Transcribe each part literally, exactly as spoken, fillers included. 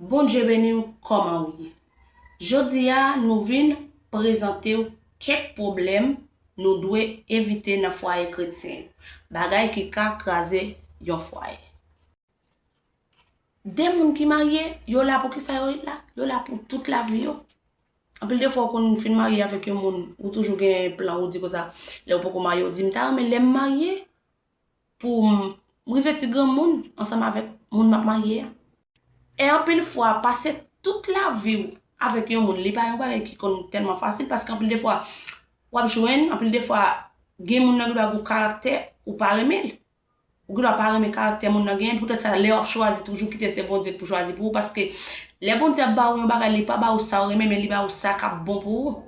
Bondye beni w, kòman w ye? Jodi a, nou vin prezante w kèk pwoblèm nou dwe evite nan fwaye kretyen yo. Bagay ki ka kraze yon fwaye. De moun ki marye, yo la pou kisa yo la? Yo la pou tout lavi yo. Anpil de fwa, ou konn fin marye avèk yon moun, ou toujou gen plan, ou di konsa, lè ou poko marye, ou di, "M ta renmen lè m marye, pou m rive ti granmoun ansanm avèk moun m ap marye a." E anpil fwa, pase tout lavi w avèk yon moun, li pa yon bagay ki konn tèlman fasil, paske anpil de fwa, w ap jwenn, anpil de fwa, gen moun nan ki dwa gon karaktè ou pa renmen l. Ou gen dwa pa renmen karaktè moun nan genyen, poutèt sa, lè w ap chwazi, toujou kite se Bondye k pou chwazi pou ou, paske lè Bondye ap ba ou yon bagay, li pa ba ou sa w renmen, men li ba ou sa k ap bon pou ou.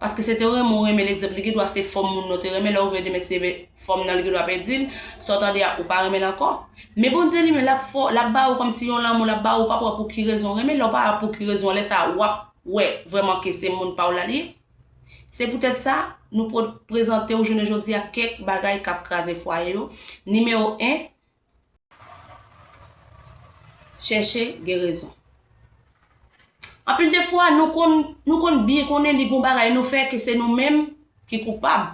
Paske se te renmen w renmen l, egzanp, li gen dwa se fòm moun nan w te renmen, lè w veye demen se fòm nan li gen dwa pèdi l, sa w tande a, ou pa renmen l ankò. Men Bondye li menm, l ap fè w, l ap ba ou kòmsi yon lanmou, l ap ba ou, ou pa p wè pou ki rezon w renmen l, lè w pa wè pou ki rezon, lè sa a, w ap wè vrèman ke se moun pa w la li ye. Se poutèt sa, nou po-, prezante w jounen jodi a kèk bagay k ap kraze fwaye yo. Nimewo en, chèche gen rezon. Anpil de fwa, nou konn, nou konn byen konnen li gon bagay nou fè ke se nou menm ki koupab.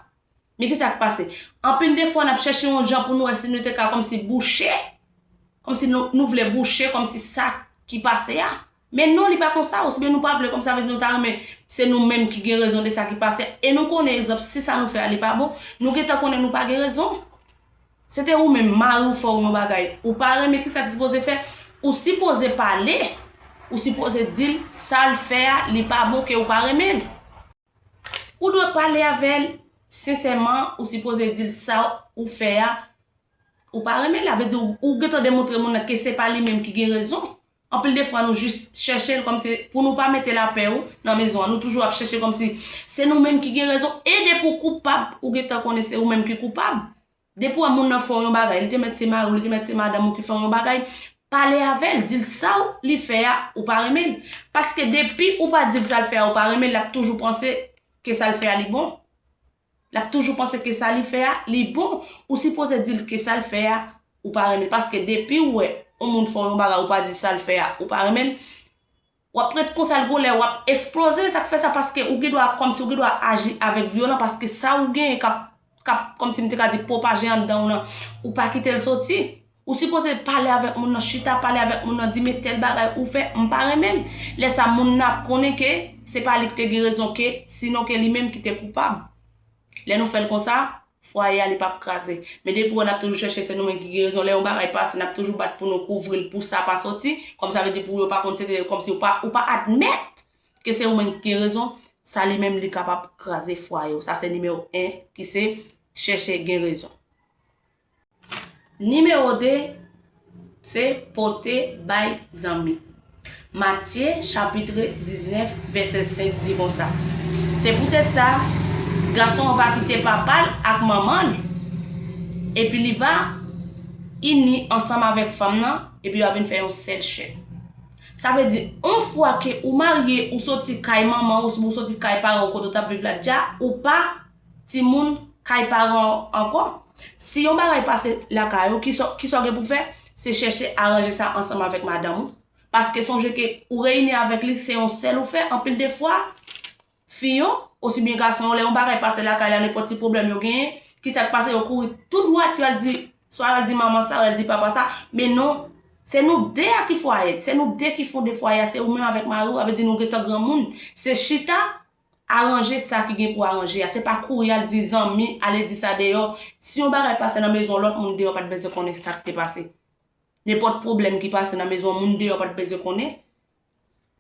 Men ki sa k pase? Anpil de fwa, n ap chèche yon jan pou nou wè si nou te ka kòmsi bouche, kòmsi nou, nou vle bouche, kòmsi sa ki pase a. Men non, li pa konsa, osibyen nou pa vle, kòmsi sa vle di nou ta renmen se nou menm ki gen rezon de sa ki pase. E nou konnen, egzanp, si sa nou fè a, li pa bon, nou gentan konnen nou pa gen rezon. Se te ou menm, mari w fè w yon bagay, ou pa renmen, ki sa ki sipoze fè? Ou sipoze pale, ou sipoze di l sa l fè a, li pa bon, ke ou pa renmen l. Ou dwe pale avè l sensèman, ou sipoze di l sa ou fè a, ou pa renmen l. Sa vle di ou, ou gentan demontre moun nan ke se pa li menm ki gen rezon. Anpil de fwa, nou jis chèche l kòmsi pou nou pa mete lapè ou nan mezon an. Nou toujou ap chèche kòmsi se nou menm ki gen rezon. E depi w koupab, ou gentan konnen se ou menm ki koupab. Depi w wè moun nan fè w yon bagay, li te mèt se mari w, li te mèt se madanm ou ki fè w yon bagay, pale avè l, di l sa w, li fè a, ou pa renmen l. Paske depi ou pa di l sa l fè a, ou pa renmen l, l ap toujou panse ke sa l fè a, li bon. L ap toujou panse ke sa li fè a, li bon. Ou sipoze di l ke sa l fè a, ou pa renmen l. Paske depi w wè yon moun fè w yon bagay, ou pa di sa l fè a, ou pa renmen l, w ap ret konsa, l gon lè w ap eksploze. Sa k fè sa, paske ou gen dwa, kòmsi ou gen dwa aji avèk vyolans, paske sa ou genyen k ap, k ap, kòmsi m te ka di, pwopaje anndan w lan, ou pa kite l soti. Ou sipoze pale avèk moun nan, chita pale avèk moun nan, di, "Men tèl bagay ou fè, m pa renmen l." Lè sa, moun nan ap konnen ke se pa li ki te gen rezon, ke sinon ke li menm ki te koupab. Lè nou fè l konsa, fwaye a, li p ap kraze. Men depi w wè n ap toujou chèche se nou menm ki gen rezon, lè yon bagay pase, n ap toujou bat pou nou kouvri l, pou sa pa soti, kòm sa vle di pou yo pa konn se te, kòmsi ou pa, ou pa admèt ke se ou menm ki gen rezon, sa li menm li kapab kraze fwaye w. Sa se nimewo en ki se chèche gen rezon. Nimewo de, se pote bay zanmi. Matye chapit diznèf vèsè senk di konsa, "Se poutèt sa, gason an va kite papa l ak manman l, epi li va ini ansanm avèk fanm nan, epi yo va vin fè yon sèl chè." Sa vle di, yon fwa ke ou marye, ou soti kay manman w, osibyen ou soti kay paran w kote w t ap viv la, dja ou pa timoun kay paran w ankò. Si yon bagay pase lakay ou, kisa, kisa w gen pou fè? Se chèche aranje sa ansanm avèk madanm ou. Paske sonje ke ou reyini avèk li, se yon sèl ou fè. Anpil de fwa, fi yo, osibyen gason yo, lè yon bagay pase lakay la, nenpòt ti pwoblèm yo genyen, kisa k pase? Yo kouri tou dwat, yo al di, swa yo al di manman sa, yo al di papa sa. Men non, se nou de a ki fwaye, se nou de ki fonde fwaye a, se ou menm avèk mari w, sa vle di nou gentan granmoun. Se chita, aranje sa ki gen pou aranje a. Se pa kouri al di zanmi, ale di sa deyò. Si yon bagay pase nan mezon lòt moun deyò pa t bezwen konnen sa k te pase. Nenpòt pwoblèm ki pase nan mezon moun deyò pa t bezwen konnen.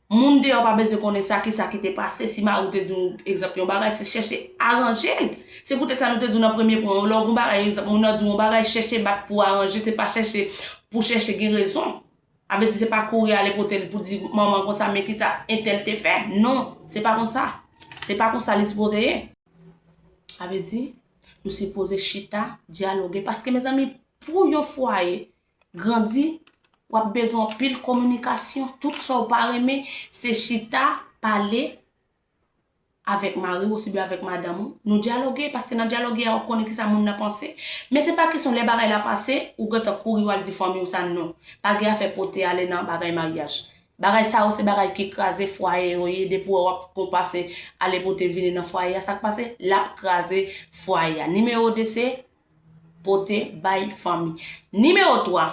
Moun deyò pa bezwen konnen sa, kisa ki te pase. Si mari w te di w, egzanp, yon bagay, se chèche aranje l. Se poutèt sa nou te di w nan premye pwen an, lè w gen yon bagay, egzanp, moun nan di w yon bagay, chèche bat pou aranje, se pa chèche pou chèche gen rezon. Sa vle di se pa kouri ale kote l pou di manman konsa, "Men kisa entèl te fè?" Non, se pa konsa. Se pa konsa li sipoze ye. Sa vle di, nou sipoze chita, dyaloge. Paske, mezanmi, pou yon fwaye grandi, w ap bezwen anpil kominikasyon. Tout sa w pa renmen, se chita, pale avèk mari w osibyen avèk madanm ou. Nou dyaloge, paske nan dyaloge a, w ap konnen kisa moun nan panse. Men se pa kesyon lè bagay la pase, ou gentan kouri, w al di fanmi w sa, non. Pa gen afè pote ale nan bagay maryaj. Bagay sa yo se bagay ki kraze fwaye yo ye. Depi w wè w ap gon pase ale pote vini nan fwaye a, sa k pase? L ap kraze fwaye a. Nimewo de se pote bay fanmi. Nimewo twa.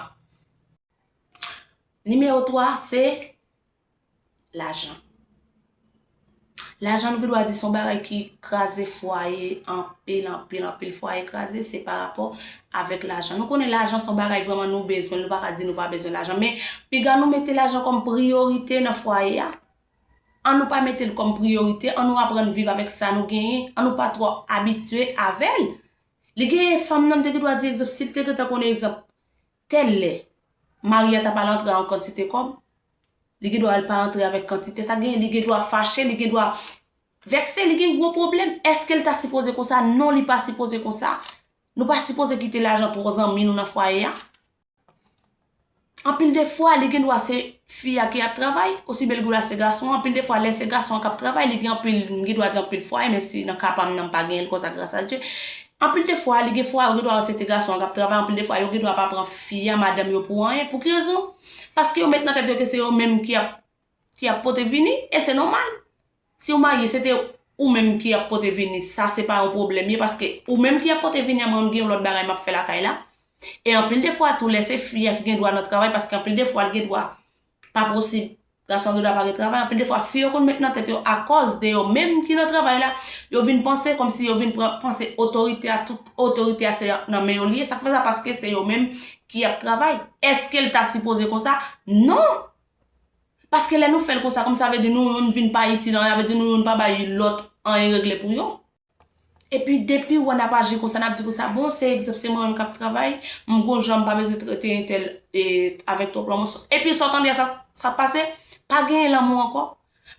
Nimewo twa se lajan. Lajan, nou gen dwa di se yon bagay ki kraze fwaye anpil, anpil, anpil fwaye kraze, se pa rapò avèk lajan. Nou konnen lajan se yon bagay vrèman nou bezwen, nou pa ka di nou pa bezwen lajan, men piga nou mete lajan kòm priyorite nan fwaye a. An nou pa mete l kòm priyorite, an nou aprann viv avèk sa nou genyen, an nou pa twò abitye avè l. Li genyen fanm nan, m te gen dwa di egzanp, si l te gentan konnen egzanp, tèl lè, mari a t ap al antre a yon kantite kòb, li gen dwa al pa antre avèk kantite sa genyen, li gen dwa fache, li gen dwa vèkse, li gen gwo pwoblèm. Èske l ta sipoze konsa? Non, li pa sipoze konsa. Nou pa sipoze kite lajan twò zanmi nou nan fwaye a. Anpil de fwa, li gen dwa se fi a ki ap travay, osi byen li gen dwa se gason an. Anpil de fwa, lè se gason an k ap travay, li gen anpil, m gen dwa di anpil fwaye, men si nan ka pa m nan, m pa genyen l konsa, gras a Dye. Anpil de fwa, li gen fwaye, ou gen dwa wè se te gason an k ap travay, anpil de fwa, yo gen dwa pa pran fi a, madanm yo pou anyen. Pou ki rezon? Paske yo met nan tèt yo ke se yo menm ki ap, ki ap pote vini, e se nòmal. Si w marye, se te ou menm ki ap pote vini, sa se pa yon pwoblèm ye, paske ou menm ki ap pote vini an, mwen menm gen yon lòt bagay m ap fè lakay la. E anpil de fwa tou, lè se fi a ki gen dwa nan travay, paske anpil de fwa, l gen dwa pa posib, gason an gen dwa pa gen travay, anpil de fwa, fi yo konn met nan tèt yo, akòz de yo menm ki nan travay la, yo vin panse kòmsi yo vin pran, panse otorite a, tout otorite a se nan men yo li ye. Sa k fè sa? Paske se yo menm ki ap travay. Èske l ta sipoze konsa? Non! Paske lè nou fè l konsa, kòm sa vle di nou youn vin pa itil anyen, sa vle di nou youn pa bay lòt anyen regle pou yo. Epi depi w wè n ap aji konsa, n ap di konsa, bon, se egzanp, se mwen menm k ap travay, m gon jan m pa bezwen trete entèl, e, avèk twòp lanmou. Epi sa w tande a, sa, sa k pase, pa genyen lanmou ankò.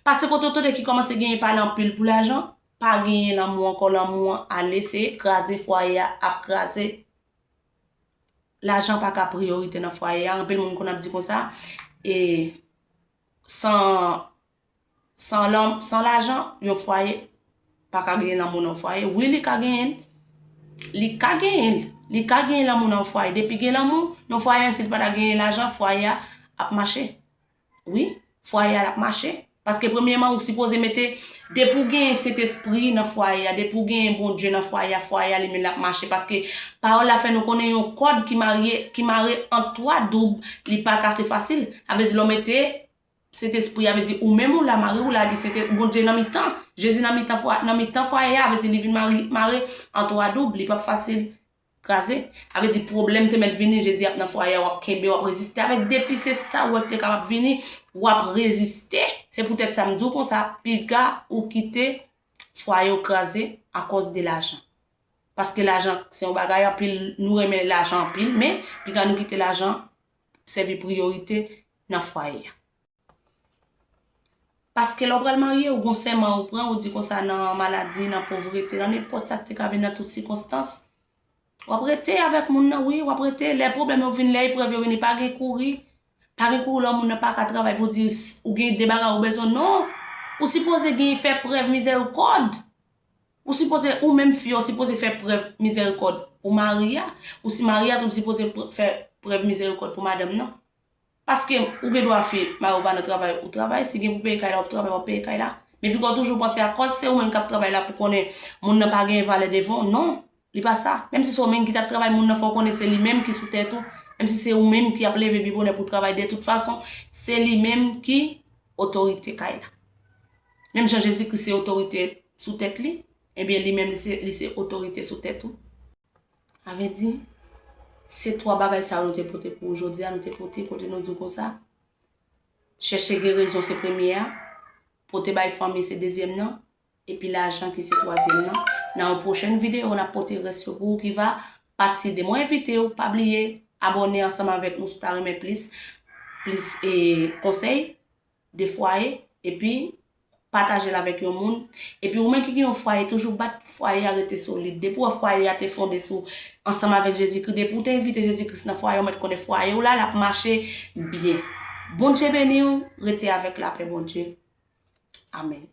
Pase kote w tande ki kòmanse genyen pale anpil pou lajan, pa genyen lanmou ankò, lanmou an ale, se kraze fwaye a ap kraze. Lajan pa ka priyorite nan fwaye a. Anpil moun konn ap di konsa, e, san, san lan-, san lajan, yon fwaye pa ka genyen lanmou nan yon fwaye. Wi, li ka genyen l. Li ka genyen l. Li ka genyen lanmou nan yon fwaye. Depi gen lanmou nan yon fwaye, menm si l pa ta genyen lajan, fwaye a ap mache. Wi, fwaye a l ap mache. Paske premyèman, ou sipoze mete, depi w genyen Sentespri nan fwaye a, depi w genyen Bondye nan fwaye a, fwaye a li menm l ap mache. Paske pawòl la fè nou konnen yon kòd ki marye, ki mare an twa doub, li pa kase fasil. Sa vle di lè w mete Sentespri a, vle di ou menm ou la, mari w la, epi Sente-, Bondye nan mitan, Jezi nan mitan fwa-, nan mitan fwaye a, vle di li vin mari-, mare an twa doub, li p ap fasil kraze. Sa vle di pwoblèm te mèt vini, Jezi ap nan fwaye a, w ap kenbe, w ap reziste avèk. Depi se sa ou wè ki te kapab vini, w ap reziste. Se poutèt sa m di w konsa, piga ou kite fwaye w kraze akòz de lajan. Paske lajan se yon bagay anpil, nou renmen lajan anpil, men piga nou kite lajan sèvi priyorite nan fwaye a. Paske lè w pral marye, ou gon sèman ou pran, ou di konsa nan maladi, nan povrete, nan nenpòt sa k te ka vin nan tout sikonstans. W ap rete avèk moun nan, wi, w ap rete. Lè pwoblèm yo vin, lè eprèv yo vini, pa gen kouri. Pa gen kouri lè moun nan pa ka travay pou di s-, ou gen de bagay ou bezwen. Non! Ou sipoze gen fè prèv mizèrikòd. Ou sipoze, ou menm fi a, ou sipoze fè prèv mizèrikòd pou mari a. Ou si mari a tou, ou sipoze pr-, fè prèv mizèrikòd pou madanm nan. Paske ou gen dwa fè, mari w pa nan travay, ou travay, si gen pou peye kay la, w ap travay, w ap peye kay la. Men piga w toujou panse akòz se ou menm k ap travay la pou konnen moun nan pa gen valè devan w, non, li pa sa. Menm si se ou menm ki t ap travay, moun nan fò w konnen se li menm ki sou tèt ou. Menm si se ou menm ki ap leve pi bonè pou travay, de tout fason, se li menm ki otorite kay la. Menm jan Jezi Kris se otorite sou tèt li, ebyen li menm li se, li se otorite sou tèt ou. Sa vle di, se twa bagay sa yo nou te pote pou ou jodi a, nou te pote kote nou di w konsa, chèche gen rezon se premye a, pote bay fanmi se dezyèm nan, epi lajan ki se twazyèm nan. Nan yon pwochèn videyo, n ap pote rès yo pou ou ki va pati de. Mwen envite w, pa bliye abòne ansanm avèk nou si w ta renmen plis, plis, e, konsèy de fwaye, epi pataje l avèk yon moun. Epi ou menm ki gen yon fwaye, toujou bat fwaye a rete solid. Depi w wè fwaye a te fonde sou, ansanm avèk Jezikri, depi w te envite Jezikri nan fwaye w, mèt konnen fwaye w la, l ap mache byen. Bondye beni w, rete avèk lapè Bondye. Amèn.